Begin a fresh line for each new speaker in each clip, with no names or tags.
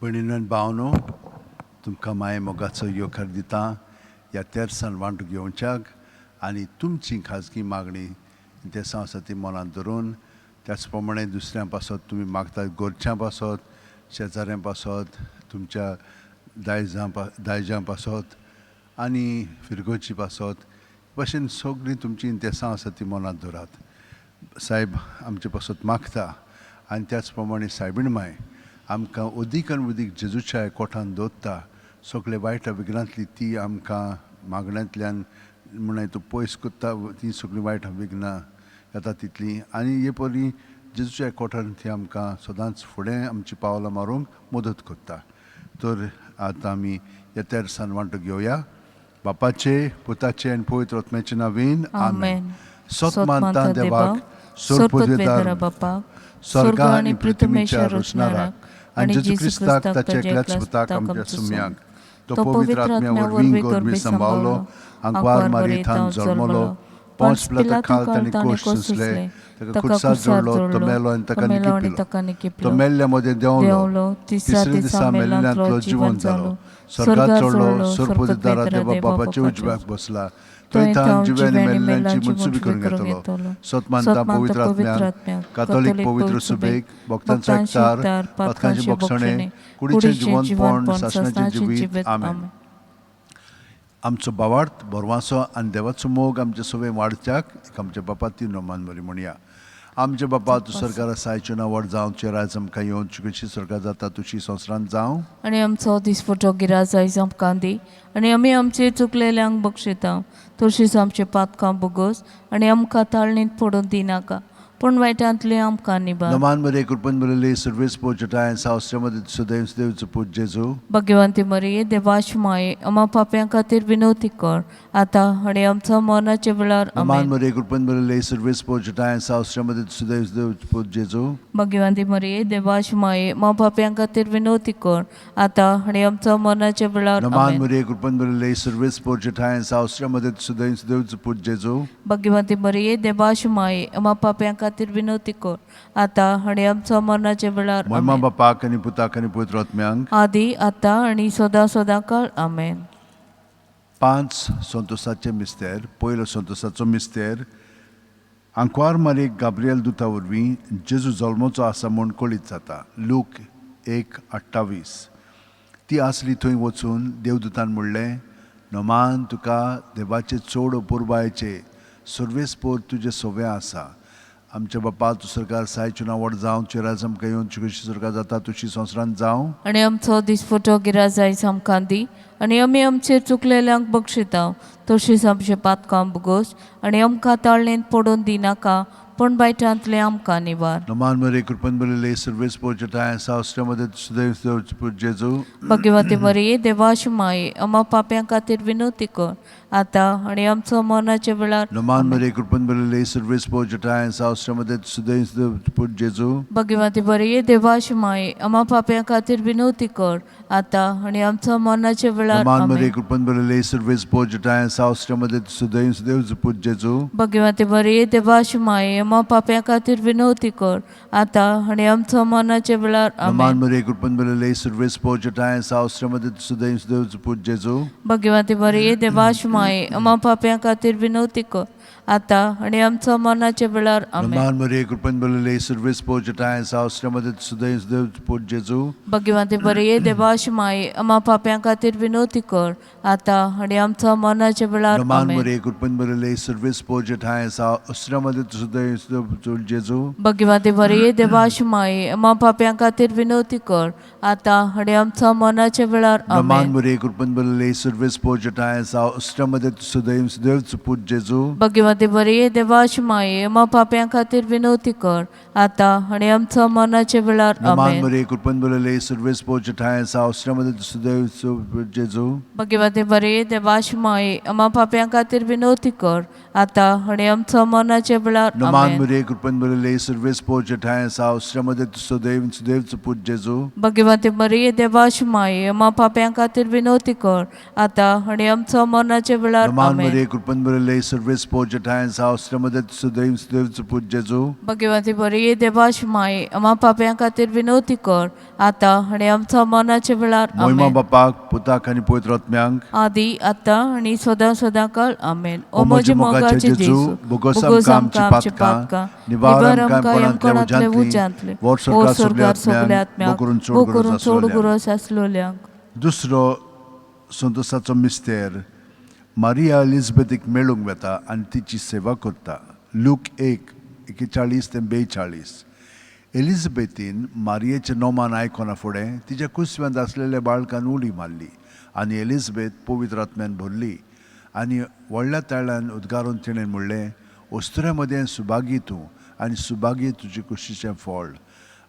भयणीनो आनी भावनो, तुमकां माये मोगाचो येवकार दिता ह्या तेर्सान वांटो घेवच्याक आनी तुमची खाजगी मागणी तेसां आसा ती मनांत धरून, त्याच प्रमाणे दुसऱ्यां पासत तुमी मागतात, घरच्यां पासत, शेजाऱ्यां पासत, तुमच्या दायजां पासत आनी फिरगोची पासत भशेन सगळीं तुमची तेसां आसा ती मनांत धरात. सायब आमचे पासत मागता आनी त्याच प्रमाणे सायबीण माय आमकां अदीक आनी अदीक जेजूच्या कोठान दवरता. सगळे वायट विघ्नांतली ती आमकां मागण्यांतल्यान म्हणून तूं पयस करता ती सगळीं वायट विघ्नां येता तितलीं आनी हे परी जेजूच्या कोठान ती आमकां सदांच फुडें आमची पावलां मारूंक मदत करता. तर आतां आमी ह्या तेर्सान वांटो घेवया. बापाचे, पुताचे आनी पवित्र आत्म्याचे नांवान, आमेन. सत मानता देवाक,
सोरपदवेदारा बापाक,
स्वर्ग आनी पृथ्वीच्या रचणाराक आनी जेजू क्रिस्ताक ताच्या एकल्याच पुताक आमच्या सुम्याक, तो पवित्र आत्म्या वरवीं गर्भी सांबावलो, आंकवार मारी थावन जल्मलो, पोंच पिलाता खाल ताणें कोश सोंसले, ताका खुर्सार जोडलो, तो मेलो आनी ताका निकिपलो, तो मेल्ल्या मदें देंवलो, तिसऱ्या दिसा मेल्ल्यांतलो जिवन जालो, स्वर्गात चडलो, सोरपददारा देवा बापाच्या उजव्याक बसला, थंय थावन जिव्या आनी मेल्ल्यांची मनसुबी करून घेतलो. सत मानता पवित्र आत्म्याक, कातोलीक पवित्र सुबेक, भक्तांचो एकचार, पातकांचे बक्षणे, कुडीचें जिवनपण, सासणाचें जिवीत, आमेन. आमचो बावार्थ बरवासो आनी देवाचो मोग आमचे सवय वाडच्याक एक आमच्या बापा ती नोमान बरी म्हणया. आमच्या बापा, तूं सरकार आसायच्यो ना व्हड जावं, तुजें राज आमकां येवन, तुजी सरकार जाता तुजी संवसारांत जावं.
आनी आमचो दिसपटो गिराज आयज आमकां दी आनी आमी आमचे चुकलेल्यांक बक्षिता, तशीच आमचे पातकां बोगोस आनी आमकां ताळणींत पडून दिनाका, पूण वायटांतले आमकां निभार.
नमान मरे, कृपन बरले सर्वेस पोचटाय सावस्त्यामध्ये सुदैव देवचो पूत जेजू.
भगवंती मरिये, देवाश माये, आमा पाप्यां खातीर विनवती कर, आतां आनी आमचो मरणाच्या वेळार.
नमान
आमेन.
मरे, कृपन बरले सर्वेस पोचटाय सावस्त्यामध्ये सुदैव देवचो पूत जेजू.
भगवंती मरिये, देवाश माये, आमा पाप्यां खातीर विनवती कर, आतां आनी आमचो मरणाच्या वेळार.
नमान
आमेन.
मरे, कृपन बरले सर्वेस पोचटाय सावस्त्यामध्ये सुदैव देवचो पूत जेजू.
भगवंती मरिये, देवाश माये, आमा पाप्यां खातीर विनवती कर, आतां आनी आमचो मरणाच्या वेळार.
महिमा
आमेन.
बापाक आनी पुताक आनी पवित्र आत्म्यांक,
आदी, आतां आनी सदां सदां काळ. आमेन.
पांच संतोसाचे मिस्तेर. पयलो संतोसाचो मिस्तेर, आंकवार मारीक गाब्रियल दुता वरवीं जेजू जल्मोचो आसा म्हूण कळीत जाता. लूक 1:28. ती आसली थंय वचून देवदूतान म्हणलें, नमान तुका, देवाचे चड अपुरबायेचे, सर्वेस्पोर तुजें सवें आसा. आमच्या बापा, तूं सरकार सायचो ना व्हड जावं, तुजें राज आमकां येवन, तुजी सरकार जाता तुजी संवसारांत जावं.
आनी आमचो दिसपटो गिराज आयज आमकां दी आनी आमी आमचेर चुकलेल्यांक बक्षिता, तशीच आमचे पातकां बोगोस आनी आमकां ताळणेंत पडून दिनाका, पूण बायटांतले आमकां निवार.
नमान मरे, कृपन बरले सर्वेस पोचटाय सावस्त्यामध्ये सुदैव देवचो जेजू.
भगवती मरिये, देवाश माये, आमा पाप्यां खातीर विनवती कर, आतां आनी आमचो मरणाच्या वेळार.
नमान मरे, कृपन बरले सर्वेस पोचटाय सावस्त्यामध्ये सुदैव देवचो जेजू.
भगवती मरिये, देवाश माये, आमा पाप्यां खातीर विनवती कर, आतां आनी आमचो मरणाच्या वेळार.
नमान मरे,
आमेन.
कृपन बरले सर्वेस पोचटाय सावस्त्यामध्ये सुदैव देवचो जेजू.
भगवती मरिये, देवाश माये, आमा पाप्यां खातीर विनवती कर, आतां आनी आमचो मरणाच्या वेळार.
नमान
आमेन.
मरे, कृपन बरले सर्वेस पोचटाय सावस्त्यामध्ये सुदैव देवचो जेजू.
भगवती मरिये, देवाश माये, आमा पाप्यां खातीर विनवती कर, आतां आनी आमचो मरणाच्या वेळार. आमेन.
नमान मरे, कृपन बरले सर्वेस पोचटाय सावस्त्यामध्ये सुदैव देवचो जेजू.
भगवती मरिये, देवाश माये, आमा पाप्यां खातीर विनवती कर, आतां आनी आमचो मरणाच्या वेळार.
नमान
आमेन.
मरे, कृपन बरले सर्वेस पोचटाय सावस्त्यामध्ये सुदैव देवचो जेजू.
भगवती मरिये, देवाश माये, आमा पाप्यां खातीर विनवती कर, आतां आनी आमचो मरणाच्या वेळार.
नमान
आमेन.
मरे, कृपन बरले सर्वेस पोचटाय सावस्त्यामध्ये सुदैव देवचो जेजू.
भगवती मरिये, देवाश माये, आमा पाप्यां खातीर विनवती कर, आतां आनी आमचो मरणाच्या वेळार.
नमान
आमेन.
मरे, कृपन बरले सर्वेस पोचटाय सावस्त्यामध्ये सुदैव जेजू.
भगवती मरिये, देवाश माये, आमा पाप्यां खातीर विनवती कर, आतां आनी आमचो मरणाच्या वेळार.
नमान
आमेन.
मरे, कृपन बरले सर्वेस पोचटाय सावस्त्यामध्ये सुदैव देवचो जेजू.
भगवती मरिये, देवाश माये, आमा पाप्यां खातीर विनवती कर, आतां आनी आमचो मरणाच्या वेळार.
नमान
आमेन.
मरे, कृपन बरले सर्वेस पोचटाय ठांय सावस्त्रमदत सुदैव सुदैवचो पूत जेजू.
भगवती बरी देवाश माये आमा पाप्यां खातीर विनवती कर आतां आनी आमच्या मरणाच्या वेळार.
मोहिमा
आमेन.
बापाक, पुताक आनी पवित्र आत्म्यांक.
आदी आतां आनी सदां सदां काळ. आमेन.
ओ म्हज्या मोगाचे जेजू, भोगोस आमकां आमची पातकां, निवार आमकां यमकोणांतले उज्यांतले, वोर स्वर्गार सगल्या आत्म्यांक, भो करून चड
चड
गरज
गरज आसलोल्यांक.
दुसरो संतोसाचो मिस्तेर, मारिया एलिजबेथीक मेळूंक वता आनी तिची सेवा करता. लूक 1:41 ते 42. एलिजबेथीन मारियेचें नोमान आयकना फुडें तिच्या कुसव्यांत आसलेल्या बाळकान उडी मारली आनी एलिजबेथ पवित्र आत्म्यान भरली आनी व्हडल्या ताळ्यान उद्गारून तिणें म्हणलें, अस्तुऱ्या मदें सुभागी तूं आनी सुभागी तुजे कुशीचें फळ.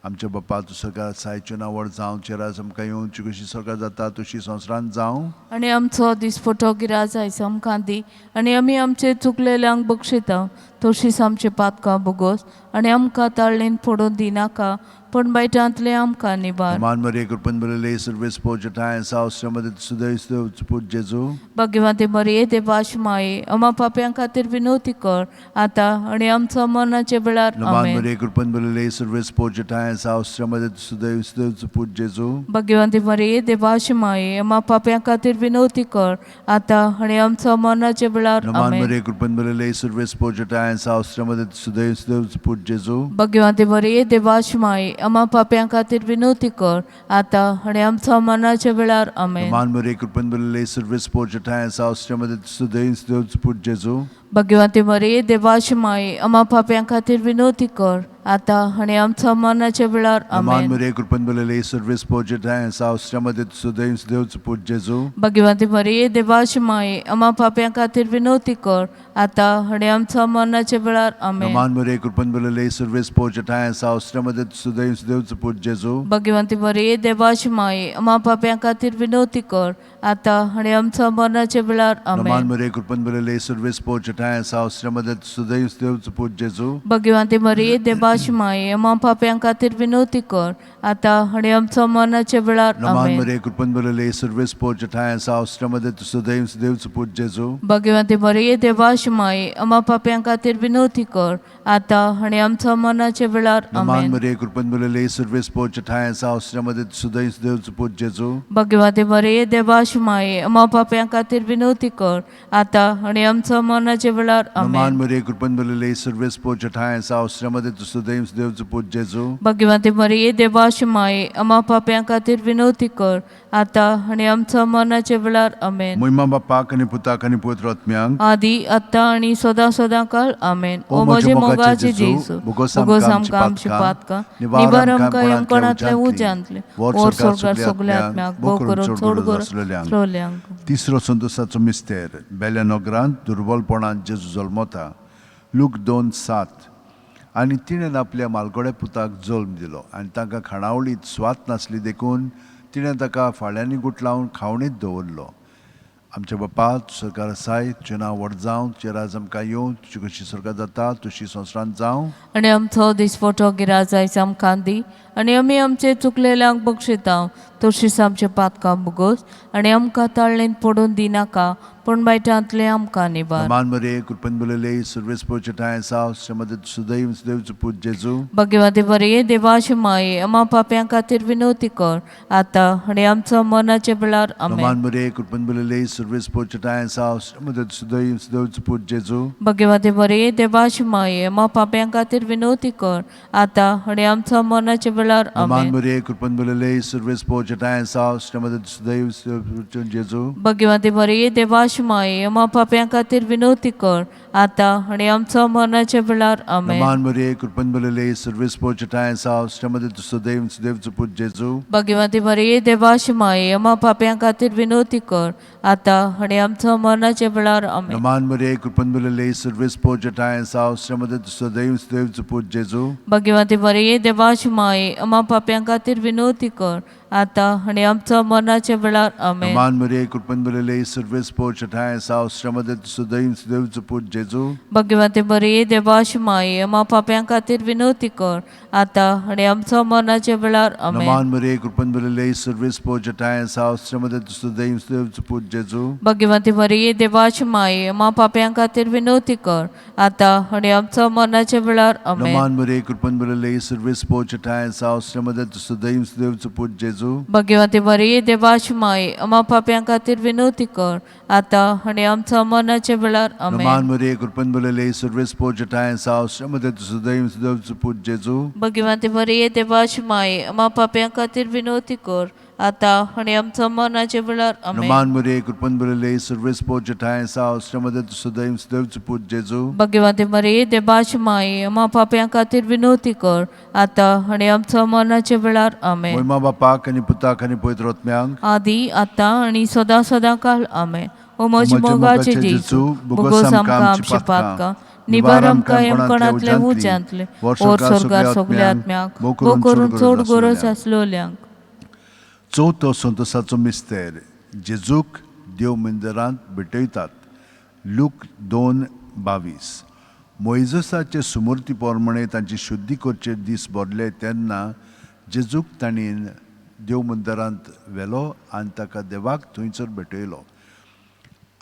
आमच्या बापा, तूं सरकार सायचें नांव व्हड जावं, तुजें राज आमकां येवं, तुजी कशी सरकार जाता तशी संवसारांत जावं.
आनी आमचो दिसपटो गिराज आयज आमकां दी आनी आमी आमचे चुकलेल्यांक बक्षिता तशीच आमचे पातकां भोगोस आनी आमकां ताळणेन पडून दिनाका, पूण बायटांतले आमकां निबार.
मान मरिये, कृपेन भरिल्ले, सर्वेस पोर ठांय सावस्त्रमदत सुदैव सुदैवचो पूत जेजू.
भाग्यवंती मरिये, देवाश माये, अमा पाप्यां खातीर विनवती कर आतां आनी आमचो मरणाच्या वेळार.
मान
आमेन.
मरिये, कृपेन भरिल्ले, सर्वेस पोर ठांय सावस्त्रमदत सुदैव सुदैवचो पूत जेजू.
भाग्यवंती मरिये, देवाश माये, अमा पाप्यां खातीर विनवती कर आतां आनी आमचो मरणाच्या वेळार.
मान
आमेन.
मरिये, कृपेन भरिल्ले, सर्वेस पोर ठांय सावस्त्रमदत सुदैव सुदैवचो पूत जेजू.
भाग्यवंती मरिये, देवाश माये, अमा पाप्यां खातीर विनवती कर आतां आनी आमचो मरणाच्या वेळार. आमेन.
मान मरिये, कृपेन भरिल्ले, सर्वेस पोर ठांय सावस्त्रमदत सुदैव सुदैवचो पूत जेजू.
भाग्यवंती मरिये, देवाश माये, अमा पाप्यां खातीर विनवती कर आतां आनी आमचो मरणाच्या वेळार.
मान
आमेन.
मरिये, कृपेन भरिल्ले, सर्वेस पोर ठांय सावस्त्रमदत सुदैव सुदैवचो पूत जेजू.
भाग्यवंती मरिये, देवाश माये, अमा पाप्यां खातीर विनवती कर आतां आनी आमचो मरणाच्या वेळार. आमेन.
मान मरिये, कृपेन भरिल्ले, सर्वेस पोर ठांय सावस्त्रमदत सुदैव सुदैवचो पूत जेजू.
भाग्यवंती मरिये, देवाश माये, अमा पाप्यां खातीर विनवती कर आतां आनी आमचो मरणाच्या वेळार.
मान
आमेन.
मरिये, कृपेन भरिल्ले, सर्वेस पोर ठांय सावस्त्रमदत सुदैव सुदैवचो पूत जेजू.
भाग्यवंती मरिये, देवाश माये, अमा पाप्यां खातीर विनवती कर आतां आनी आमचो मरणाच्या वेळार.
मान
आमेन.
मरिये, कृपेन भरिल्ले, सर्वेस पोर ठांय सावस्त्रमदत सुदैव सुदैवचो पूत जेजू.
भाग्यवंती मरिये, देवाश माये, अमा पाप्यां खातीर विनवती कर आतां आनी आमचो मरणाच्या वेळार.
मान
आमेन.
मरिये, कृपेन भरिल्ले, सर्वेस पोर ठांय सावस्त्रमदत सुदैव सुदैवचो पूत जेजू.
भाग्यवंती मरिये, देवाश माये, अमा पाप्यां खातीर विनवती कर आतां आनी आमचो मरणाच्या वेळार.
मान
आमेन.
मरिये, कृपेन भरिल्ले, सर्वेस पोर ठांय सावस्त्रमदत सुदैव सुदैवचो पूत जेजू.
भाग्यवंती मरिये, देवाश माये, अमा पाप्यां खातीर विनवती कर आतां आनी आमचो मरणाच्या वेळार. आमेन.
मोहिमा बापाक आनी पुताक आनी पवित्र आत्म्यांक.
आदी आत्तां आनी सदां सदां काळ. आमेन. ओ म्हजे मोगाचे जेजू,
भोगोस
भोगोस
आमकां
आमकां आमची पातकां,
निवार
निवार आमकां
आमकां
यमकणांतले
यमकणांतले
उज्यांतले,
उज्यांतले,
ओर स्वर्गार सगल्या आत्म्याक, भो करून चड गरज आसलेल्यांक.
तिसरो संतोसाचो मिस्तेर, बेल्या नगरांत दुर्बलपणान जेजू जल्मता. लूक 2:7. आनी तिणें आपल्या मालगोड्या पुताक जल्म दिलो आनी तांकां खाणावळींत स्वात नासली देखून तिणें ताका फाळ्यांनी गुटलावन खावणीत दवरलो. आमच्या बापा, सरकार आसाय, तुजें नांव व्हड जावं, तुजें राज आमकां येवं, तुजी कशी सरकार जाता तशी संवसारांत जावं.
आनी आमचो दिसपटो गिराज आयज आमकां दी आनी आमी आमचे चुकलेल्यांक बक्षिता तशीच आमचे पातकां भोगोस आनी आमकां ताळणेंत पडून दिनाका, पूण बायटांतले आमकां निबार.
मान मरे, कृपेन भरिल्ले, सर्वेस पोरचे ठांय साव, श्रीमती सुदैव सुदैवचो पूत जेजू.
भाग्यवती बरये, देवाचे माये, आमा पाप्यां खातीर विनवती कर आतां आनी आमचो मरणाच्या वेळार. आमेन.
मान मरे, कृपेन भरिल्ले, सर्वेस पोरचे ठांय साव, श्रीमती सुदैव सुदैवचो पूत जेजू.
भाग्यवती बरये, देवाचे माये, आमा पाप्यां खातीर विनवती कर आतां आनी आमचो मरणाच्या वेळार. आमेन.
मान मरे, कृपेन भरिल्ले, सर्वेस पोरचे ठांय साव, श्रीमती सुदैव सुदैवचो पूत जेजू.
भाग्यवती बरये, देवाचे माये, आमा पाप्यां खातीर विनवती कर आतां आनी आमचो मरणाच्या वेळार.
मान
आमेन.
मरे, कृपेन भरिल्ले, सर्वेस पोरचे ठांय साव, श्रीमती सुदैव सुदैवचो जेजू.
भाग्यवती बरये, देवाचे माये, आमा पाप्यां खातीर विनवती कर आतां आनी आमचो मरणाच्या वेळार. आमेन.
मान मरे, कृपेन भरिल्ले, सर्वेस पोरचे ठांय साव, श्रीमती सुदैव सुदैवचो पूत जेजू.
भाग्यवती बरये, देवाचे माये, आमा पाप्यां खातीर विनवती कर आतां आनी आमचो मरणाच्या वेळार. आमेन.
मान मरे, कृपेन भरिल्ले, सर्वेस पोरचे ठांय साव, श्रीमती सुदैव सुदैवचो पूत जेजू.
भाग्यवती बरये, देवाचे माये, आमा पाप्यां खातीर विनवती कर आतां आनी आमचो मरणाच्या वेळार. आमेन.
मान मरिये, कृपेन भरिल्ले, सर्वेस्पोर चठाय आसा. श्रीमती सुदैव सुदैवचो पूत जेजू.
भगवंते बरी देवाशी माये आम्हा पाप्यां खातीर विनवती कर आतां आनी आमचो मरणाच्या वेळार. आमेन.
मान मरिये, कृपेन भरिल्ले, सर्वेस्पोर चठाय आसा. श्रीमती सुदैव सुदैवचो पूत जेजू.
भगवंती मरिये देवाची माये आम्हा पाप्यां खातीर विनवती कर आतां आनी आमचो मरणाच्या वेळार. आमेन.
मान मरिये, कृपेन भरिल्ले, सर्वेस्पोर चठाय आसा. श्रीमती सुदैव सुदैवचो पूत जेजू.
भगवंती मरिये देवाची माये आम्हा पाप्यां खातीर विनवती कर आतां आनी आमचो मरणाच्या वेळार. आमेन.
मान मरिये, कृपेन भरिल्ले, सर्वेस्पोर चठाय आसा. श्रीमती सुदैव सुदैवचो पूत जेजू.
भगवंती मरिये देवाची माये आम्हा पाप्यां खातीर विनवती कर आतां आनी आमचो मरणाच्या वेळार. आमेन.
मान मरिये, कृपेन भरिल्ले, सर्वेस्पोर चठाय आसा. श्रीमती सुदैव सुदैवचो पूत जेजू.
भगवंती मरिये देवाची माये आम्हा पाप्यां खातीर विनवती कर आतां आनी आमचो मरणाच्या वेळार. आमेन.
महिमा बापाक आनी पुताक आनी पवित्र आत्म्याक.
आदी आतां आनी सदां सदां काल. आमेन. ओ म्हज्या मोगाचे जेजू, बोगोस आमकां आमच्या पातकां निबार, आमकां यमकणांतले उज्यांतले, ओर स्वर्गार सगल्या आत्म्याक, भोव करून चड गरज आसलोल्यांक.
चवथो संतोसाचो मिस्तेर, जेजूक देव मंदिरांत भेटयतात. लूक 2:22. मोयजसाचे सुमूर्ती प्रमाणे तांची शुद्धी करचे दीस भरले तेन्ना जेजूक तांणी देव मंदिरांत व्हेलो आनी ताका देवाक थंयसर भेटयलो.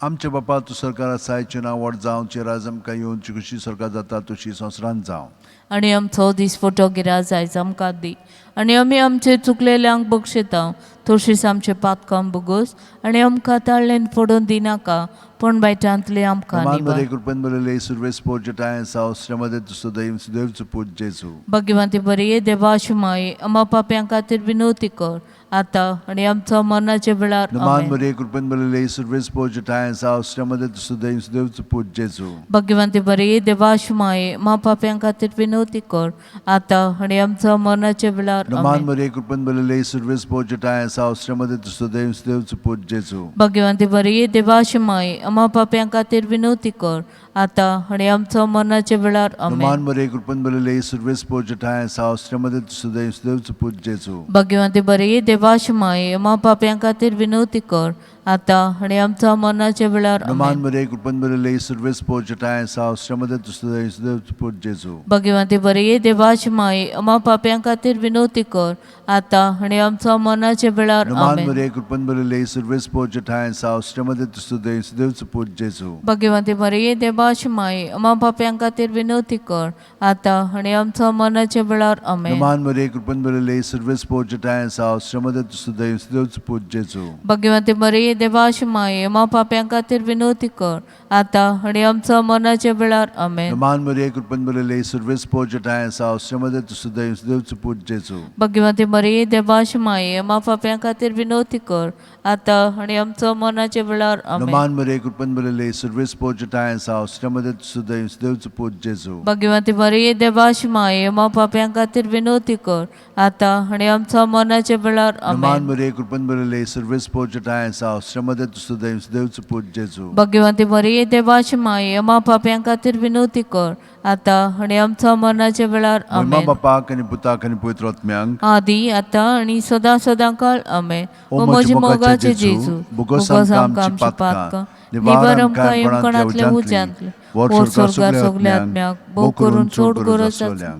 आमच्या बापा, तूं सरकार आसाय, नांव व्हड जावं, राज आमकां येवन, कशी सरकार जाता तशी संवसारांत जावं.
आनी आमचो दिसफोटो गिराज आयज आमकां दी आनी आमी आमचे चुकलेल्यांक बक्षिता तशीच आमचे पातकां बोगोस आनी आमकां ताळ्ळेन पडून दिनाका, पूण बायटांतले आमकां
मान
निवार.
बरे कृपेन बरले सुरवेस पोर्जटाय साव श्रीमती सुदैव सुदैवचो पूत जेजू.
भगवंती बरी देवाची माये आम्हा पाप्यां खातीर विनवती कर आतां आनी आमचो मरणाच्या वेळार.
मान
आमेन.
बरे कृपेन बरले सुरवेस पोर्जटाय साव श्रीमती सुदैव सुदैवचो पूत जेजू.
भगवंती बरी देवाची माये आम्हा पाप्यां खातीर विनवती कर आतां आनी आमचो मरणाच्या वेळार.
मान
आमेन.
बरे कृपेन बरले सुरवेस पोर्जटाय साव श्रीमती सुदैव सुदैवचो पूत जेजू.
भगवंती बरी देवाची माये आम्हा पाप्यां खातीर विनवती कर आतां आनी आमचो मरणाच्या वेळार. आमेन.
मान बरे कृपेन बरले सुरवेस पोर्जटाय साव श्रीमती सुदैव सुदैवचो पूत जेजू.
भगवंती बरी देवाची माये आम्हा पाप्यां खातीर विनवती कर आतां आनी आमचो मरणाच्या वेळार.
मान
आमेन.
बरे कृपेन बरले सुरवेस पोर्जटाय साव श्रीमती सुदैव सुदैवचो पूत जेजू.
भगवंती बरी देवाची माये आम्हा पाप्यां खातीर विनवती कर आतां आनी आमचो मरणाच्या वेळार.
मान
आमेन.
बरे कृपेन बरले सुरवेस पोर्जटाय साव श्रीमती सुदैव सुदैवचो पूत जेजू.
भगवंती बरी देवाची माये आम्हा पाप्यां खातीर विनवती कर आतां आनी आमचो मरणाच्या वेळार. आमेन.
मान बरे कृपेन बरले सुरवेस पोर्जटाय साव श्रीमती सुदैव सुदैवचो पूत जेजू.
भगवंती बरी देवाची माये आम्हा पाप्यां खातीर विनवती कर आतां आनी आमचो मरणाच्या वेळार. आमेन.
मान बरे कृपेन बरले सुरवेस पोर्जटाय साव श्रीमती सुदैव सुदैवचो पूत जेजू.
भगवंती मरिये देवाची माये आम्हा पाप्यां खातीर विनवती कर आतां आनी आमचो मरणाच्या वेळार. आमेन.
मान बरे कृपेन बरले सुरवेस पोर्जटाय साव श्रीमती सुदैव सुदैवचो पूत जेजू.
भगवंती मरिये देवाची माये आम्हा पाप्यां खातीर विनवती कर आतां आनी आमचो मरणाच्या वेळार.
मान
आमेन.
बरे कृपेन बरले सुरवेस पोर्जटाय साव श्रीमती सुदैव सुदैवचो पूत जेजू.
भगवंती मरिये देवाची माये आम्हा पाप्यां खातीर विनवती कर आतां आनी आमचो मरणाच्या वेळार.
महिमा
आमेन.
बापाक आनी पुताक आनी पवित्र आत्म्यांक.
आदी आतां आनी सदां सदां काळ. आमेन. ओ म्हज्या मोगाचे जेजू, बोगोस आमकां आमच्या पातकां निवार, आमकां यमकणांतले उज्यांतले, ओर स्वर्गार सगल्या आत्म्याक, भोव करून चड गरज आसा.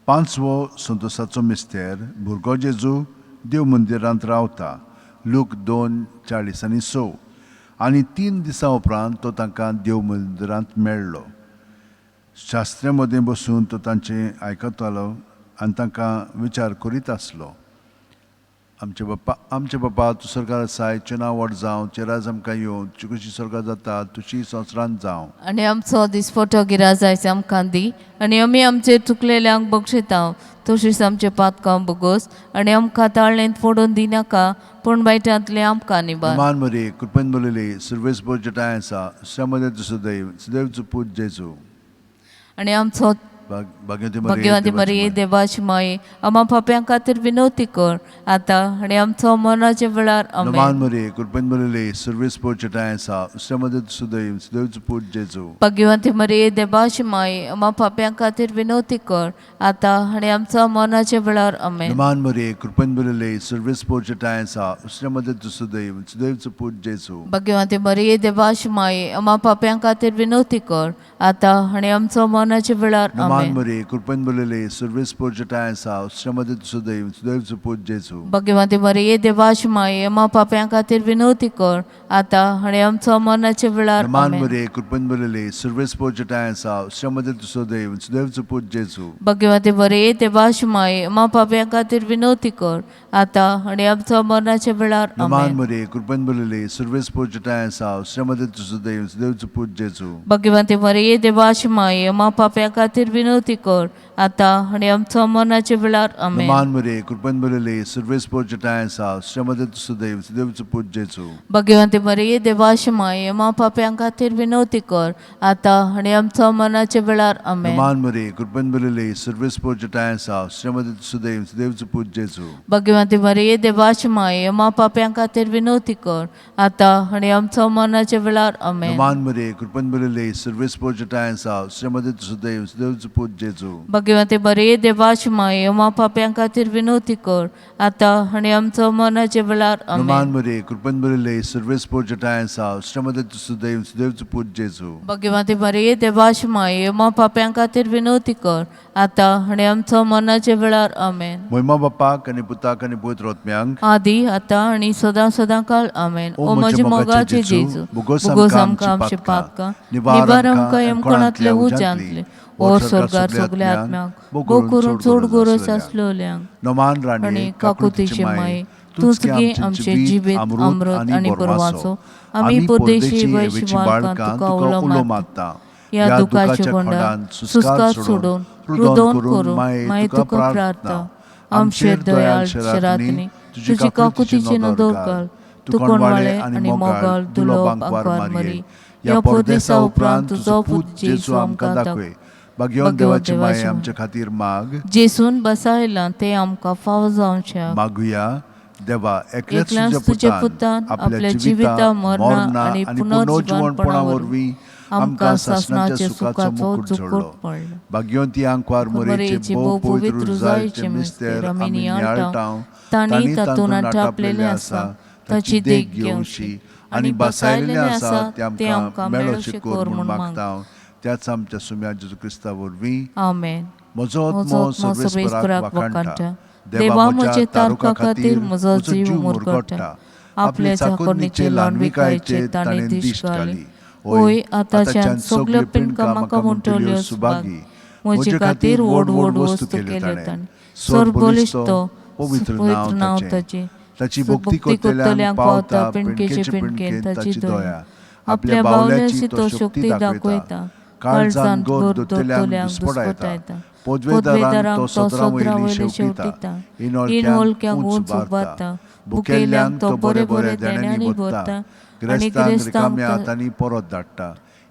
पांचवो संतोसाचो मिस्तेर, भुरगो जेजू देव मंदिरांत रावता. लूक 2:46. आनी 3 दिसां उपरांत तो तांकां देव मंदिरांत मेळ्ळो. शास्त्र्या मदें बसून तो तांचें आयकतालो आनी तांकां विचार करीत आसलो. आमचे बाप्पा, आमचे बापा, तूं सरकार आसाय, नांव व्हड जावं, राज आमकां येवं, तुजी कशी स्वर्गात जाता तुशी संवसारांत जावं.
आनी आमचो दिसफोटो गिराज आयज आमकां दी आनी आमी आमचेर चुकलेल्यांक बक्षिता तशीच आमचे पातकां बोगोस आनी आमकां ताळ्ळेंत फोडून दिनाका, पूण बायटांतले आमकां निबार.
मान मरे कृपेन बरयले सुरवेस बोजटाय आसा श्रमदे सुदैव सुदैवचो पूत जेजू.
आनी आमचो
भाग्यवती
भाग्यवती मरिये देवाची माये आमा पाप्यां खातीर विनवती कर आतां आनी आमचो मरणाच्या वेळार आमेन.
नमान मरिये कृपेन भरिल्ली सर्वेस्पर तुजेठांय आसा स्त्रियां मदीं तूं सुदैव सुदैवचो पूत जेजू.
भाग्यवंती मरिये देवाची माये आमा पाप्यां खातीर विनवती कर आतां आनी आमचो मरणाच्या वेळार आमेन.
नमान मरिये कृपेन भरिल्ली सर्वेस्पर तुजेठांय आसा स्त्रियां मदीं तूं सुदैव सुदैवचो पूत जेजू.
भाग्यवंती मरिये देवाची माये आमा पाप्यां खातीर विनवती कर आतां आनी आमचो मरणाच्या वेळार
नमान
आमेन.
मरिये कृपेन भरिल्ली सर्वेस्पर तुजेठांय आसा स्त्रियां मदीं तूं सुदैव सुदैवचो पूत जेजू.
भाग्यवंती मरिये देवाची माये आमा पाप्यां खातीर विनवती कर आतां आनी आमचो मरणाच्या वेळार
नमान
आमेन.
मरिये कृपेन भरिल्ली सर्वेस्पर तुजेठांय आसा स्त्रियां मदीं तूं सुदैव सुदैवचो पूत जेजू.
भाग्यवंती मरिये देवाची माये आमा पाप्यां खातीर विनवती कर आतां आनी आमचो मरणाच्या वेळार
नमान
आमेन.
मरिये कृपेन भरिल्ली सर्वेस्पर तुजेठांय आसा स्त्रियां मदीं तूं सुदैव सुदैवचो पूत जेजू.
भाग्यवंती मरिये देवाची माये आमा पाप्यां खातीर विनवती कर आतां आनी आमचो मरणाच्या वेळार आमेन.
नमान मरिये कृपेन भरिल्ली सर्वेस्पर तुजेठांय आसा स्त्रियां मदीं तूं सुदैव सुदैवचो पूत जेजू.
भाग्यवंती मरिये देवाची माये आमा पाप्यां खातीर विनवती कर आतां आनी आमचो मरणाच्या वेळार आमेन.
नमान मरिये कृपेन भरिल्ली सर्वेस्पर तुजेठांय आसा स्त्रियां मदीं तूं सुदैव सुदैवचो पूत जेजू.
भाग्यवंती मरिये देवाची माये आमा पाप्यां खातीर विनवती कर आतां आनी आमचो मरणाच्या वेळार आमेन.
नमान मरिये कृपेन भरिल्ली सर्वेस्पर तुजेठांय आसा स्त्रियां मदीं तूं सुदैव सुदैवचो पूत जेजू.
भाग्यवंती मरिये देवाची माये आमा पाप्यां खातीर विनवती कर आतां आनी आमचो मरणाच्या वेळार आमेन.
नमान मरिये कृपेन भरिल्ली सर्वेस्पर तुजेठांय आसा स्त्रियां मदीं तूं सुदैव सुदैवचो पूत जेजू.
भाग्यवंती मरिये देवाची माये आमा पाप्यां खातीर विनवती कर आतां आनी आमचो मरणाच्या वेळार आमेन.
मोहिमा बापाक आनी पुताक आनी पवित्र आत्म्यांक
आदी आतां आनी सदां सदां काळ आमेन. ओ म्हजे मोगाचे जेजू,
भोगोस
भोगोस
आमकां
आमकां आमचे
आमची
पातकां,
पातकां,
निवार आमकां यमकोणांतले उज्यांतले, ओ स्वर्गार सगल्या आत्म्यांक, भोग करून चड गरज आसलोल्यांक
नमान राणी
आनी काकुतीचे माये, तूंच गे आमचे जिवीत अमृत आनी बरवाचो. आमी परदेशी वैशी बाळकां तुका उलो मारता. ह्या दुखाच्या कोंडान सुस्कार सोडून रुदोन करून माये तुका प्रार्थना. आमचेर दयाळ शरातनी तुजी काकुतीची नदर घाल. तूं कोणवाळे आनी मोगाळ दुलो बांकवार मारी. ह्या परदेसा उपरांत तुजो पूत जेजू आमकां दाखय.
भाग्यवंत देवाची माये आमच्या खातीर माग.
जेसून बसायलां तें आमकां फावो जावचें.
मागुया. देवा, एकल्याच
एकल्याच
तुज्या
तुज्या
पुतान
पुतान
आपल्या जिविता मरणा आनी पुनर्जिवनपणा वरवीं आमकां सासणाच्या सुखाचो मुकूट जोडलो.
पडलो.
भाग्यवंती आंकवार मरेचे भोव पवित्र रुजायचे मिस्तेर आमी नियाळटांव,
तांणी तातूंत आटापलेलें आसा ताची देख घेवची
आनी बसायलेलें आसा तें आमकां मेळोशें कर म्हूण मागता, त्याच आमच्या सुम्या जेजू क्रिस्ता वरवीं.
आमेन.
म्हजो
म्हजो
आत्मो
आत्मो
सर्वेस्पराक
सर्वेस्पराक
वाखाणटा.
वाखाणटा.
देवा म्हज्या तारुका खातीर म्हजो जीव मुरगट्टा. आपले चाकोरणीचे ल्हानविकायेचेर ताणें दिश्ट घाली.
होय, आतांच्यान सगल्यो पिंडकां म्हाका म्हणटल्यो सुभागी. म्हजे खातीर व्हड व्हड वस्तू केल्यो ताणें. सर्व बळिश्ट तो,
पवित्र
पवित्र
नांव
नांव
ताचें.
ताचें.
ताची भक्ती करतल्यांक पावता पिंडकेचे पिंडकेन ताची दया.
आपल्या बावल्याची तो शक्ती दाखयता.
काळजान गोर दोतल्यांक दुस्पटायता. पदवेदारांक तो सदरा वयली शेवटिता.
इनोलक्यांक
इनोलक्यांक
उंच
उंच
उबारता.
उबारता.
भुकेल्ल्यांक
भुकेल्ल्यांक
तो
तो
बरे
बरे
बरे
बरे
देण्यांनी
देण्यांनी
भरता.
भरता.
आनी
ग्रेस्तांक
गिरेस्तांक
रिकाम्या हातांनी परत धाडटा.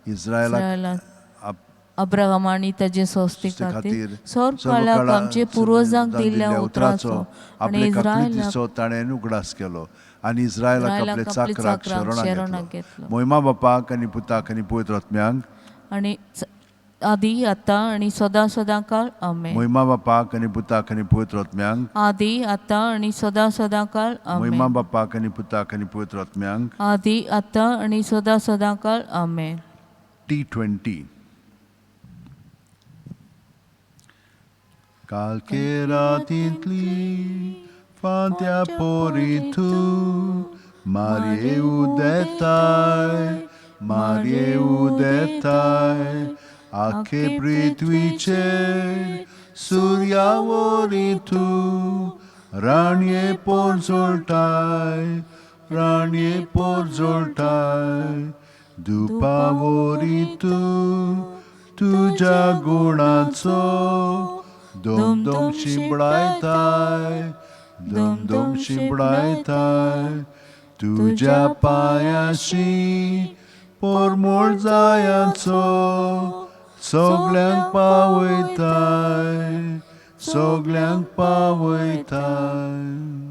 इस्रायलाक
इस्रायलाक अब्राहम आनी ताजे संस्थे
संस्थे
खातीर
खातीर
सर्व काळाक आमचे पुर्वजांक दिल्ल्या उतराचो आनी
आपले
इस्रायलाक
काकळुतीचो ताणें उगडास केलो आनी इस्रायलाक
इस्रायलाक
आपले
आपले
चाकराक
चाकराक
शरणाक
शरणाक
घेतलो.
घेतलो.
मोहिमा बापाक आनी पुताक आनी पवित्र आत्म्यांक
आनी आदी आतां आनी सदां सदां काळ आमेन.
मोहिमा बापाक आनी पुताक आनी पवित्र आत्म्यांक
आदी आतां आनी सदां सदां काळ
मोहिमा
आमेन.
बापाक आनी पुताक आनी पवित्र आत्म्यांक.
आदी आतां आनी सदां सदां काळ आमेन.
T20. कालके रातींतली फांत्या पोरी तूं मारये उदेताय, मारये उदेताय, आखे पृथ्वीचेर सुर्या वरी तूं राणये पोरजोळटाय, राणये पोरजोळटाय, दुपावरी तूं तुज्या गुणाचो दोम दोम शिंपडायताय, दोम दोम शिंपडायताय, तुज्या पांयाशी पोरमोळ जायांचो सगल्यांक पावयताय, सगल्यांक पावयताय.